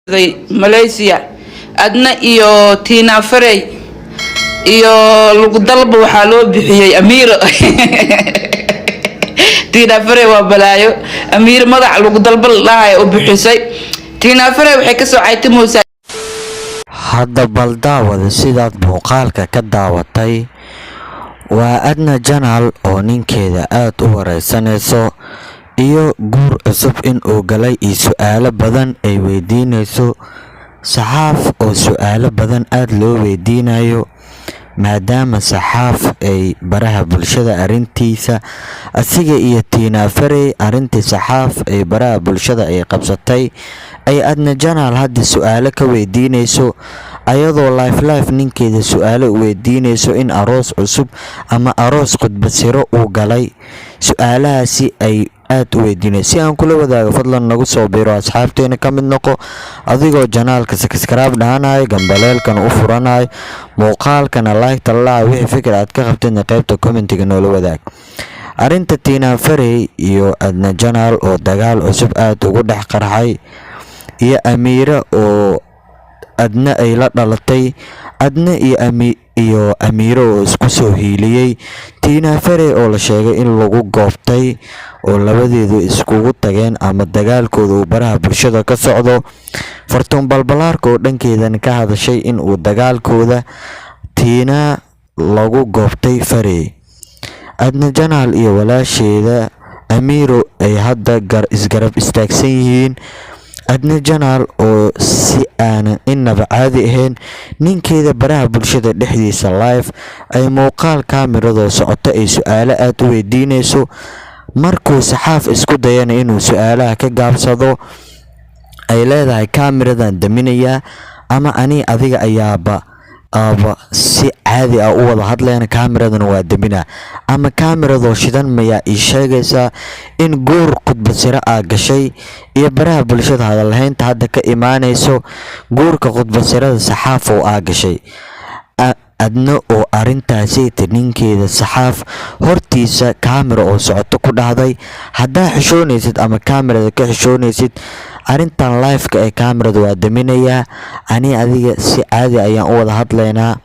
Malaysia Adna iyo Tina Farey iyo lagu dalba waxaa loo bixiyey Amiiro. Tina Farey waa balaayo. Amiiro magac lagu dalba la dhahayo u bixisay. Tina Farey waxay kasoo caytimeysaa. Hadda bal daawada, sidaad muuqaalka ka daawatay, waa Adna Channel oo ninkeeda aad u wareysanayso iyo guur cusub in uu galay iyo su-aalo badan ay weydiinayso Saxaaf, oo su-aalo badan aad loo weydiinayo, maadaama Saxaaf ay baraha bulshada arrintiisa, asiga iyo Tina Farey, arrintii Saxaaf ay baraha bulshada ay qabsatay, ay Adna Channel hadda su-aalo ka weydiinayso, ayadoo live live ninkeeda su-aalo u weydiinayso in aroos cusub ama aroos khudbasiro uu galay. Su-aalahaasi ay aad u weydiinayso si aan kula wadaago, fadlan nagu soo biiro, asxaabteena ka mid noqo, adigoo channelka subscribe dhahanayo, gambaleelkana u furanayo, muuqaalkana like talaha, wixii fikir aad ka qabtayna qaybta commentiga noola wadaag. Arrinta Tina Farey iyo Adna Channel oo dagaal cusub aad ugu dhex qarxay, iyo Amiira oo Adna ay la dhalatay, Adna iyo Amiiro oo isku soo hiiliyey Tina Farey, oo la sheegay in lagu goobtay, oo labadeedu iskugu tageen ama dagaalkooda uu baraha bulshada ka socdo. Fartuun Balbalaarka oo dhankeedan ka hadashay in uu dagaalkooda Tiina lagu goobtay Farey. Adna Channel iyo walaasheeda Amiiro ay hadda isgarab istaagsan yihiin. Adna Channel oo si aanan inaba caadi ahayn ninkeeda baraha bulshada dhexdiisa live ay muuqaal kaamiradoo socoto ay su-aalo aad u weydiinayso, markuu Saxaaf isku dayana inuu su-aalaha ka gaabsado, ay leedahay kaamiradan daminayaa ama ani adiga ayaaba aaba si caadi ah u wada hadlayna, kaamiradana waa daminaa, ama kaamiradoo shidan mayaa ii sheegaysaa in guur khudbasiro aa gashay, iyo baraha bulshada hadalhaynta hadda ka imaanayso guurka khudbasirada Saxaafow aa gashay. Adna oo arrintaasayta ninkeeda Saxaaf hortiisa kaamira oo socoto ku dhahday, haddaa xishoonaysid ama kaamirada ka xishoonaysid, arrintan liveka ee kaamirada waa daminayaa, ani adiga si caadi ayaan u wada hadlaynaa,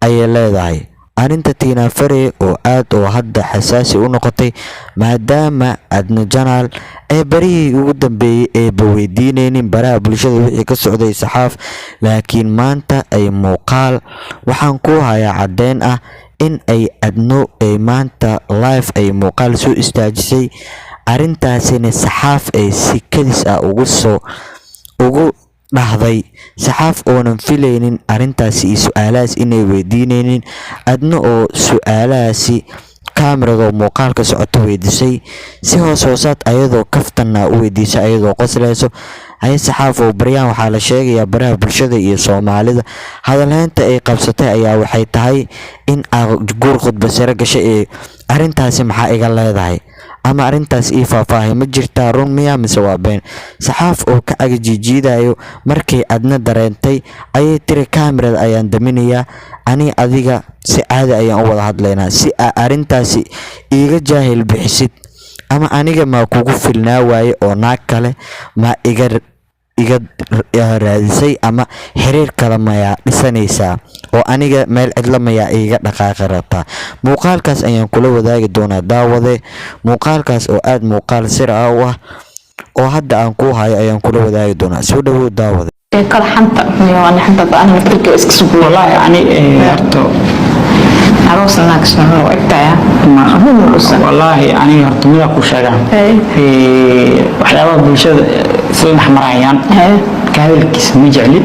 ayay leedahay. Arrinta Tina Farey oo aad oo hadda xasaasi u noqotay, maadaama Adna Channel ee barihii ugu dambeeyey eeba weydiineynin baraha bulshada wixii ka socday Saxaaf, laakiin maanta ay muuqaal waxaan ku hayaa caddeyn ah in ay Adno ay maanta live ay muuqaal soo istaajisay, arrintaasina Saxaaf ay si kadis ah ugu soo ugu dhahday. Saxaaf oonan filaynin arrintaasi iyo su-aalahaas inay weydiineynin, Adna oo su-aalahaasi kaamirado muuqaalka socoto weydiisay, si hoos hoosaad ayadoo kaftanna u weydiisay, ayadoo qoslayso: "Haye Saxaafow, baryaan waxaa la sheegayaa baraha bulshada iyo Soomaalida hadalhaynta ay qabsatay ayaa waxay tahay in aad guur khudbasiro gashay, ee arrintaasi maxaa iga leedahay ama arrintaas ii faahfaahay, ma jirtaa, run miyaa mise waa been?" Saxaaf oo ka agajiijiidayo, markay Adna dareentay ayay tiri, "Kaamirada ayaan daminayaa, ani adiga si caadi ayaan u wada hadlaynaa, si aa arrintaasi iiga jaahil bixisid, ama aniga maa kugu filnaa waaye oo naag kale maa iga raadisay ama xiriir kale mayaa dhisanaysaa oo aniga meel cidla mayaa iiga dhaqaaqi rabtaa?" Muuqaalkaas ayaan kula wadaagi doonaa, daawade. Muuqaalkaas oo aad muuqaal sir ah u ah oo hadda aan kuu hayo ayaan kula wadaagi doonaa. Soo dhawow, daawade. Sheekada xanta iyo ana xanta ana laftirka iska sugo. Wallaahi ani horta aroos naag soo egtaya. Wallaahi aniga horta midaa ku sheegaa. Waxyaabaha bulshada isla dhex marayaan ka hadalkiisa ma jecli.